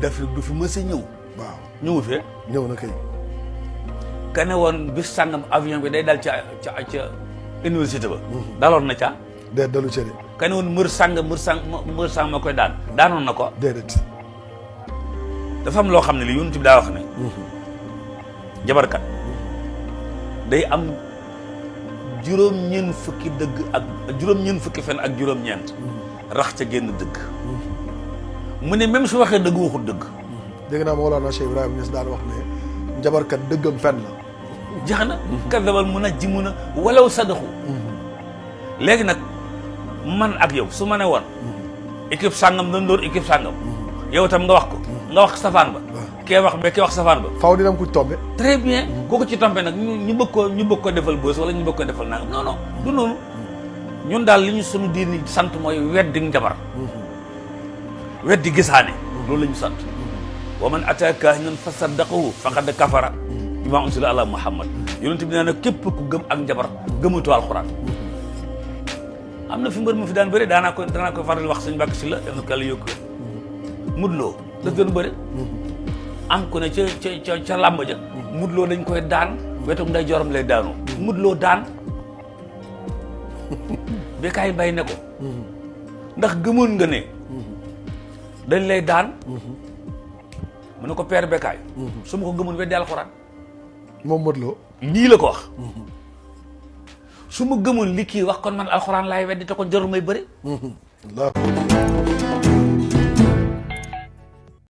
d'Afrique du fi mës a ñëw. waaw ñëwu fee. ñëw na kay. ka ne woon bis sàngam avion bi day dal ca université ba. daloon na ca. déet dalu ca de. ka ne woon mër sàng ma koy daanoon na ko. déedéet. dafa am loo xam ne li yonent bi daa wax ne. jabarkat day am juróom-ñeent fukki dëgg ak juróom-ñeent fukki fen ak juróom-ñeent. rax ca génn dëgg. mu ne même su waxee dëgg waxul dëgg. dégg naa Mawlana Cheikh Ibrahima Niass daan wax ne njabarkat dëggam fen la. jeex na. kadabal mun a ji mun a walaw sadaxu. léegi nag man ak yow su ma ne woon. équipe sàngam dañ door équipe sàngam. yow tam nga wax ko. nga wax safaan ba. kee wax ba kee wax safaan ba. faaw dina am ku tombé. très bien kooku ci tombé nag ñu bëgg ko defal bës wala ñu bëgg ko defal nangam non non du noonu. ñun daal li ñu sunu diini sant mooy weddi njabar. weddi gisaane. loolu la ñu sant. wa man ataa kaahinan fa saddaqahu faqad kafara bimaa unsila ala Muhammad. yonent bi nee na képp ku gëm ak njabar gëmatoo alxuraan. am na fi mbër mu fi daan bëri danaa ko faral wax sëñ Mbàkke si la def na kàlla yokku mudloo daf doon bëri. am ku ne ca làmb ja. mudloo dañ koy daan wetu nday joram lay daanoo. mudloo daan Bécaye Mbaye ne ko. ndax gëmoon nga ne. dañ lay daan. mu ne ko père Bécaye. su ma ko gëmoon weddi alxuraan. moom Modou Lo. lii la ko wax. su ma gëmoon li kii wax kon man alxuraan laay weddi te kon jarul may bëri.